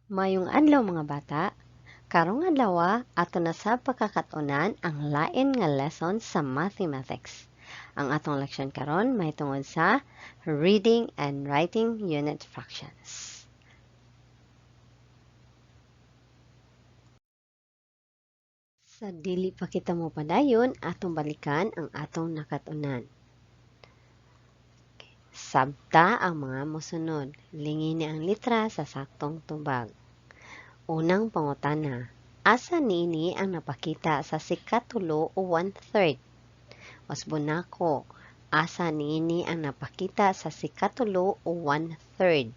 Maayong adlaw, mga bata. Karong adlaw, ato na sa pagkakat-unan ang lain nga lesson sa mathematics. Ang atong leksyon karon mahitungod sa reading and writing unit fractions. Sa dili pa kita mopadayon, atong balikan ang atong nakat-unan. Okay. Sabta ang mga mosunod. Lingini ang litra sa saktong tubag. Unang pangutana, asa niini ang napakita sa sikatulo o 1/3? Usbon nako, asa niini ang napakita sa sikatulo o 1/3?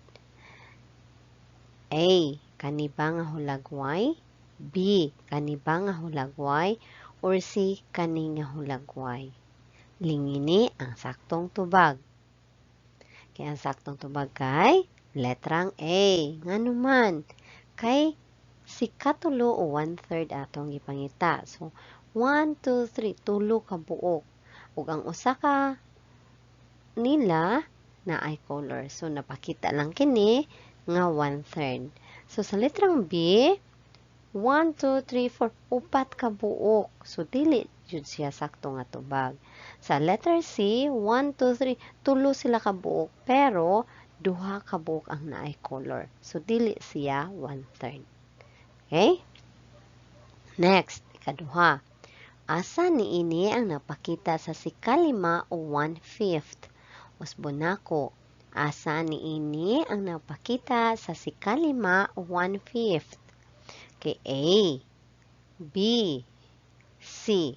A. Kani ba nga hulagway? B. Kani ba nga hulagway? Or C. Kani nga hulagway? Lingini ang saktong tubag. Kaya ang saktong tubag kay letrang A. Ngano man? Kay sikatulo o 1/3 atong gipangita. So, 1, 2, 3, tulo ka buok. Ug ang usa ka nila naay color. So, napakita lang kini nga 1/3. So, sa letrang B, 1, 2, 3, 4, upat ka buok. So, dili jud siya sakto nga tubag. Sa letter C, 1, 2, 3, tulo sila ka buok. Pero, duha ka buok ang naay color. So, dili siya 1/3. Okay? Next, ikaduha. Asa niini ang napakita sa sikalima o 1/5? Usbon nako. Asa niini ang napakita sa sikalima o 1/5? Okay, A, B, C.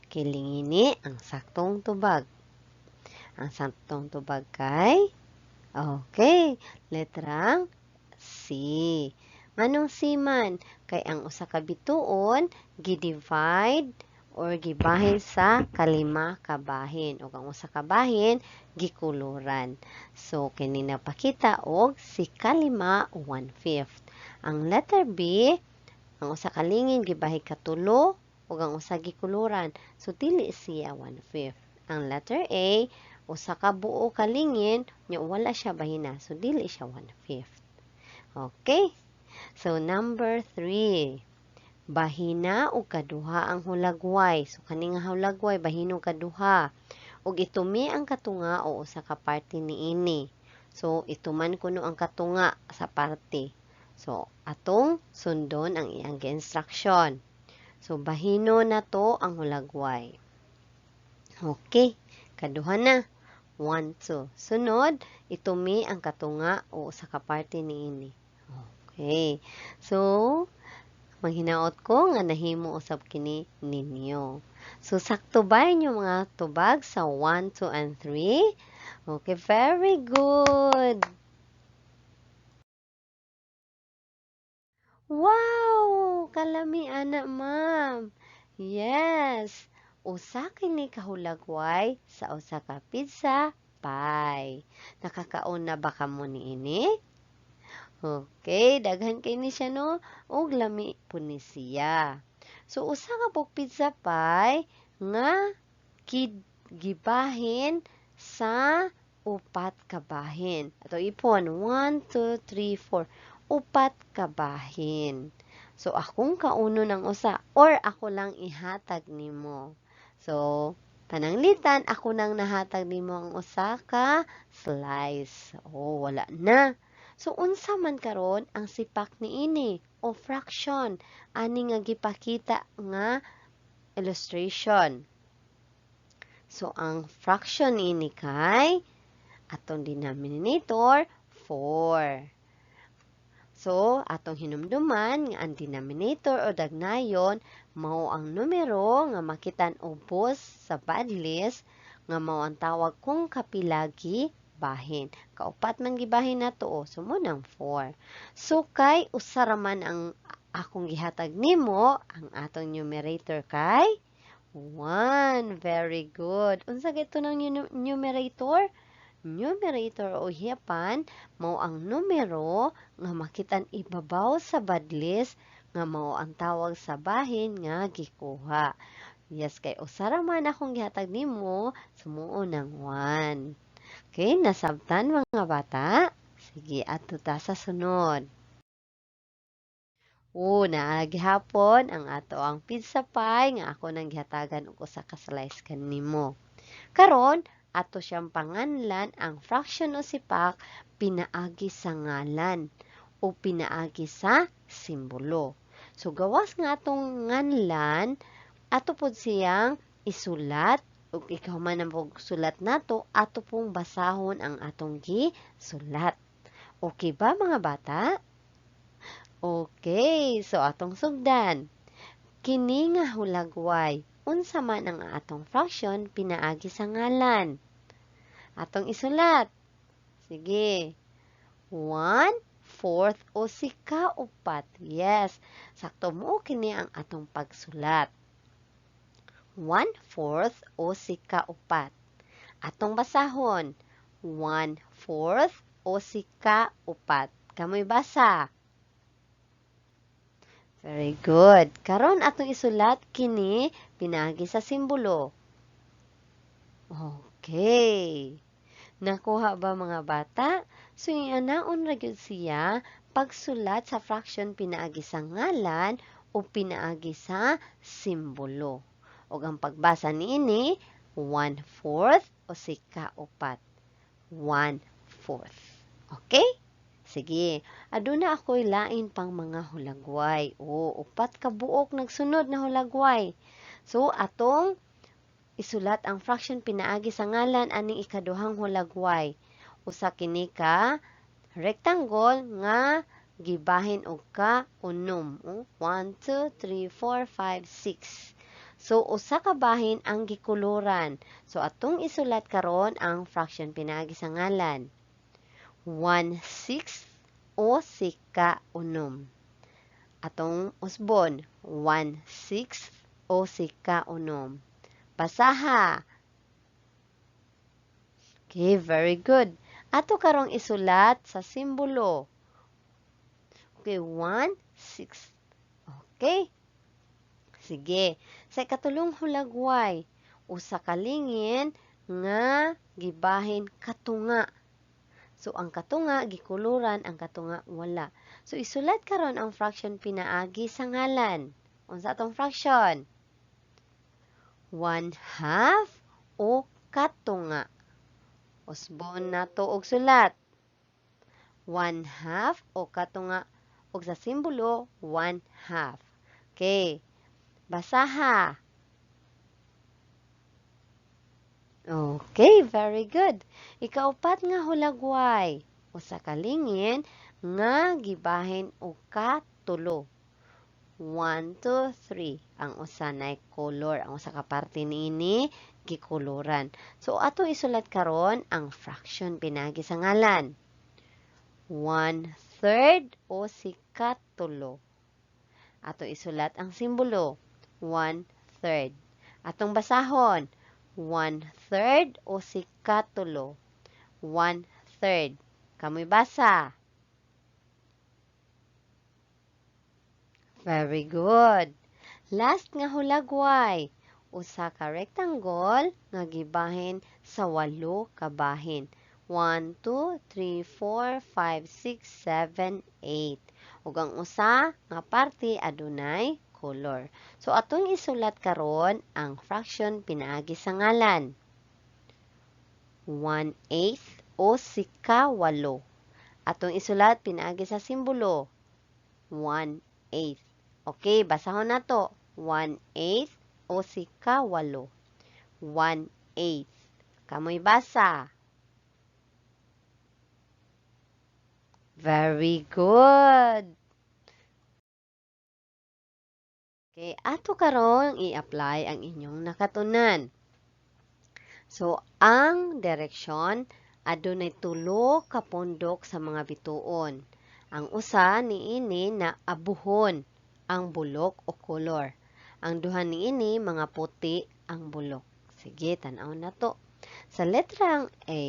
Okay, lingini ang saktong tubag. Ang saktong tubag kay, okay, letrang C. Anong C man? Kay ang usa ka bituon gi-divide or gibahin sa kalima ka bahin ug ang usa ka bahin gikuluran. So kini napakita og si kalima 1/5. Ang letter B, ang usa ka lingin gibahin katulo ug ang usa gikuluran. So dili siya 1/5. Ang letter A, usa ka buo ka lingin nya wala siya bahina. So dili siya 1/5. Okay? So, number 3, bahina og kaduha ang hulagway. So, kani nga hulagway, bahino kaduha. Ug itumi ang katunga o usa ka parte niini. So, ituman kuno ang katunga sa parte. So, atong sundon ang iyang gi-instruction. So, bahino na to ang hulagway. Okay, kaduha na. 1, 2. Sunod, itumi ang katunga o usa ka parte niini. Okay. So, manghinaot ko nga nahimo usab kini ninyo. So, sakto ba inyong mga tubag sa 1, 2, and 3? Okay, very good! Wow! Kalami, ana, ma'am! Yes! Usa kini ka hulagway sa usa ka pizza pie. Nakakaon na ba kamo niini? Okay, daghan kay ni siya, no? Ug lami po ni siya. So, usa ka buok pizza pie nga gibahin sa upat ka bahin. Ato ipon, 1, 2, 3, 4. Upat ka bahin. So, akong kauno ng usa or ako lang ihatag nimo. So, pananglitan, ako nang nahatag nimo ang usa ka slice. Oh, wala na. So, unsa man karon ang sipak niini o fraction ani nga gipakita nga illustration. So, ang fraction niini kay atong denominator 4. So, atong hinumduman nga ang denominator o dagnayon mao ang numero nga makitan ubos sa badlis nga mao ang tawag kung kapilagi bahin. Kaupat man gibahin nato, oh. So, mo nang 4. So, kay usa ra man ang akong gihatag nimo, ang atong numerator kay 1. Very good. Unsa gito ng numerator? Numerator o hiyapan mao ang numero nga makitan ibabaw sa badlis nga mao ang tawag sa bahin nga gikuha. Yes, kay usa ra man akong gihatag nimo, sumuo ng 1. Okay, nasabtan mga bata? Sige, adto ta sa sunod. O, naa gihapon ang atoang pizza pie nga ako nang gihatagan og usa ka slice kanimo. Karon, ato siyang panganlan ang fraction o sipak pinaagi sa ngalan o pinaagi sa simbolo. So, gawas nga atong nganlan, ato pod siyang isulat ug ikaw man ang sulat nato, ato pong basahon ang atong gisulat. Okay ba, mga bata? Okay, so atong sugdan. Kini nga hulagway, unsa man ang atong fraction pinaagi sa ngalan? Atong isulat. Sige. 1/4 o 4. Yes, sakto mo kini ang atong pagsulat. 1/4 o 4. Atong basahon. 1/4 o 4. Kamoy basa. Very good. Karon atong isulat kini pinaagi sa simbolo. Okay. Nakuha ba, mga bata? So, ing-anaon ra gyud siya pagsulat sa fraction pinaagi sa ngalan o pinaagi sa simbolo. Ug ang pagbasa niini, 1/4 o 4. 1/4. Okay? Sige. Aduna ako'y lain pang mga hulagway. O, 4 ka buok nagsunod na hulagway. So, atong isulat ang fraction pinaagi sa ngalan aning ikaduhang hulagway. Usa kini ka rectangle nga gibahin og ka unom. 1, 2, 3, 4, 5, 6. So, usa ka bahin ang gikuluran. So, atong isulat karon ang fraction pinaagi sa ngalan. 1/6 o 1/6. Atong usbon, 1/6 o 1/6. Basaha. Okay, very good. Ato karong isulat sa simbolo. Okay, 1/6. Okay. Sige. Sa ikatulong hulagway, usa ka lingin nga gibahin katunga. So, ang katunga, gikuluran, ang katunga, wala. So, isulat karon ang fraction pinaagi sa ngalan. Unsa atong fraction? 1/2 o katunga. Usbon nato og sulat. 1/2 o katunga og sa simbolo 1/2. Okay. Basaha. Okay, very good. Ikaupat nga hulagway, usa ka lingin nga gibahin og katulo. 1, 2, 3. Ang usa na color. Ang usa ka parte niini gikoloran. So, atong isulat karon ang fraction pinaagi sa ngalan. 1/3 o 3. Ato isulat ang simbolo. 1/3. Atong basahon. 1/3 o 3. 1/3. Kamoy basa. Very good. Last nga hulagway, usa ka rectangle nga gibahin sa 8 ka bahin. 1, 2, 3, 4, 5, 6, 7, 8. Ug ang usa nga parte adunay color. So, atong isulat karon ang fraction pinaagi sa ngalan. 1/8 o 8. Atong isulat pinaagi sa simbolo. 1/8. Okay, basahon nato. 1/8 o 8. 1/8. Kamoy basa. Very good. Okay, ato karon i-apply ang inyong nakatunan. So, ang direksyon adunay tulo ka pundok sa mga bituon. Ang usa niini na abuhon ang bulok o color. Ang duha niini mga puti ang bulok. Sige, tan-aw na to. Sa letrang A,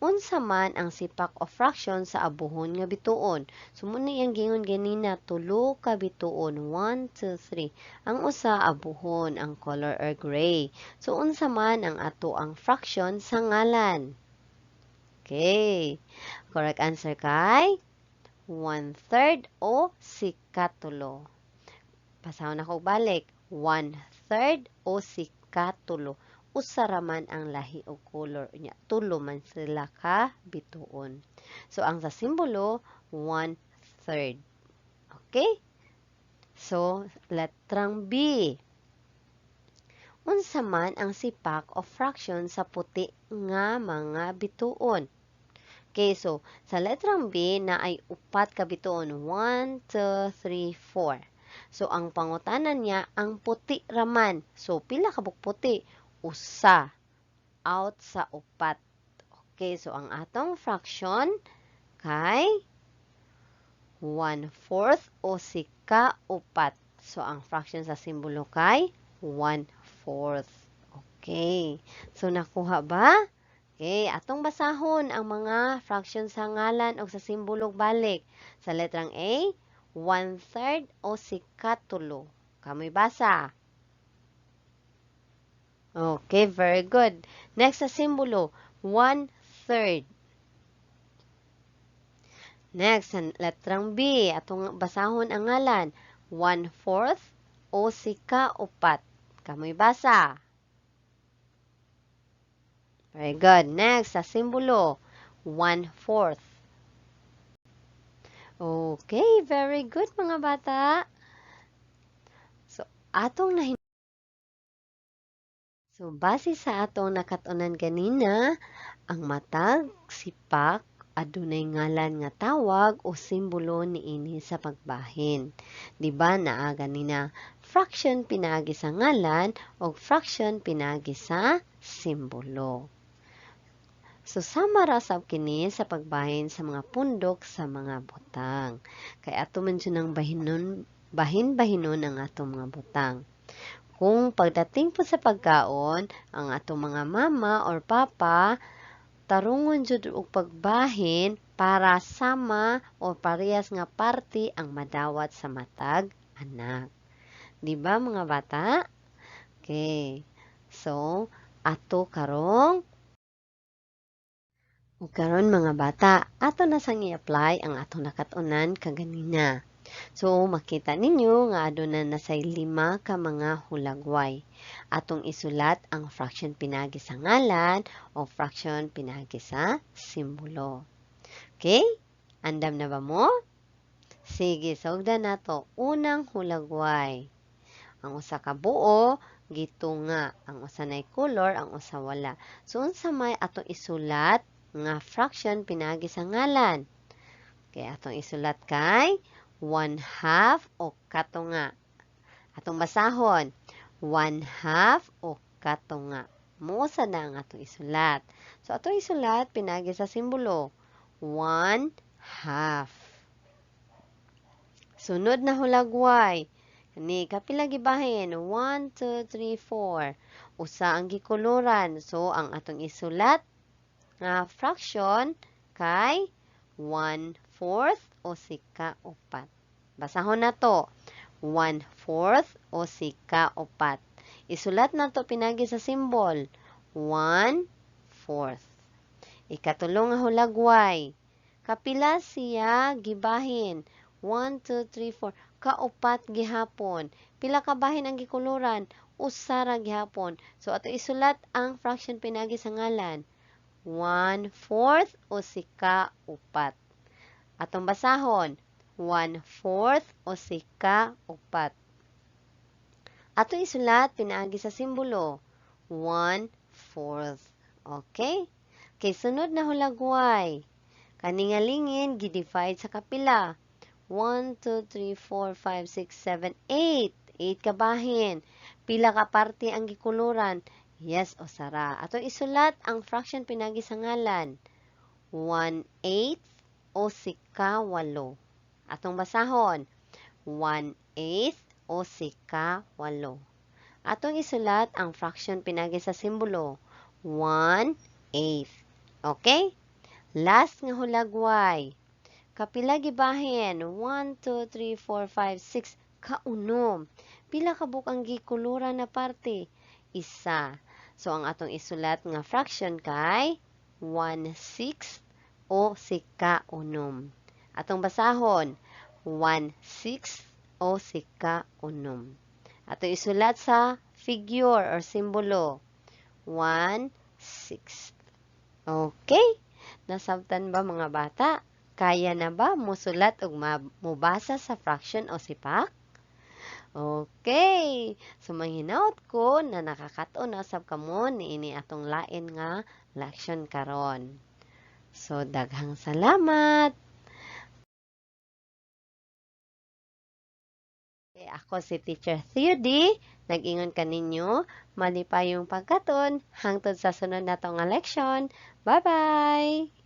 unsa man ang sipak o fraction sa abuhon nga bituon? So, muna iyang gingon ganina, tulo ka bituon, 1, 2, 3. Ang usa, abuhon, ang color or gray. So, unsa man ang ato ang fraction sa ngalan? Okay. Correct answer kay 1/3 o sikatulo. Pasahon ako balik. 1/3 o sikatulo. Usa ra man ang lahi og color nya, tulo man sila ka bituon. So ang sa simbolo, 1/3. Okay? So letrang B. Unsa man ang sipak o fraction sa puti nga mga bituon? Okay, so sa letrang B na ay upat ka bituon, 1, 2, 3, 4. So ang pangutana niya ang puti raman. So pila ka buok puti? Usa out sa upat. Okay, so ang atong fraction kay 1/4 o sika-upat. So ang fraction sa simbolo kay 1/4. Okay. So nakuha ba? Okay, atong basahon ang mga fraction sa ngalan o sa simbolo balik. Sa letrang A, 1/3 o sikatulo. Kamoy basa. Okay, very good. Next sa simbolo, 1/3. Next, sa letrang B, atong basahon ang ngalan, 1/4 o sika-upat. Kamoy basa. Very good. Next, sa simbolo, 1/4. Okay, very good, mga bata. So, atong nahin So, base sa atong nakat-unan ganina, ang matag sipak adunay ngalan nga tawag o simbolo niini sa pagbahin. Di ba naa ganina fraction pinaagi sa ngalan o fraction pinaagi sa simbolo? So sama ra sab kini sa pagbahin sa mga pundok sa mga butang. Kay ato man jud nang bahinon, bahin-bahinon ang atong mga butang. Kung pagdating po sa pagkaon, ang atong mga mama or papa tarungon jud og pagbahin para sama o parehas nga parte ang madawat sa matag anak. Di ba, mga bata? Okay. So, ato karong ug karon, mga bata, ato na sang i-apply ang atong nakat-unan kaganina. So, makita ninyo nga aduna na say 5 ka mga hulagway. Atong isulat ang fraction pinaagi sa ngalan o fraction pinaagi sa simbolo. Okay? Andam na ba mo? Sige, sugdan nato. Unang hulagway. Ang usa ka buo gitunga, ang usa nay color, ang usa wala. So unsa may atong isulat nga fraction pinaagi sa ngalan? Kay atong isulat kay 1/2 o katunga. Atong basahon, 1/2 o katunga. Muusa na ang atong isulat. So atong isulat pinaagi sa simbolo, 1/2. Sunod na hulagway. Ni kapila gibahin? 1, 2, 3, 4. Usa ang gikoloran. So ang atong isulat nga fraction kay 1/4 o sika-upat. Basahon na to. 1/4 o sika-upat. Isulat na to pinagi sa symbol. 1/4. Ikatulong nga hulagway. Kapila siya gibahin? 1, 2, 3, 4. Kaupat gihapon. Pila ka bahin ang gikuluran? Usa ra gihapon. So ato isulat ang fraction pinagi sa ngalan. 1/4 o sika-upat. Atong basahon, 1/4 o sika-upat. Ato isulat pinaagi sa simbolo, 1/4. Okay? Kay sunod na hulagway. Kaningalingin gi-divide sa kapila. 1, 2, 3, 4, 5, 6, 7, 8. 8 ka bahin. Pila ka parte ang gikuluran? Yes, usa ra. Atong isulat ang fraction pinagi sa ngalan. 1/8 o sika-walo. Atong basahon. 1/8 o sika-walo. Atong isulat ang fraction pinagi sa simbolo. 1/8. Okay? Last nga hulagway. Kapila gibahin? 1, 2, 3, 4, 5, 6. Kaunom. Pila ka buok ang gikuluran na parte? Isa. So, ang atong isulat nga fraction kay 1/6 o sika-unom. Atong basahon, 1/6 o sika unom. Ato isulat sa figure or simbolo, 1/6. Okay? Nasabtan ba, mga bata? Kaya na ba musulat ug mubasa sa fraction o sipak? Okay. So, manghinaot ko na nakakaton na usab kamo niini atong lain nga leksyon karon. So, daghang salamat. Ako si Teacher Theody, nag-ingon kaninyo, malipayong pagkaton, hangtod sa sunod nato nga leksyon. Bye-bye!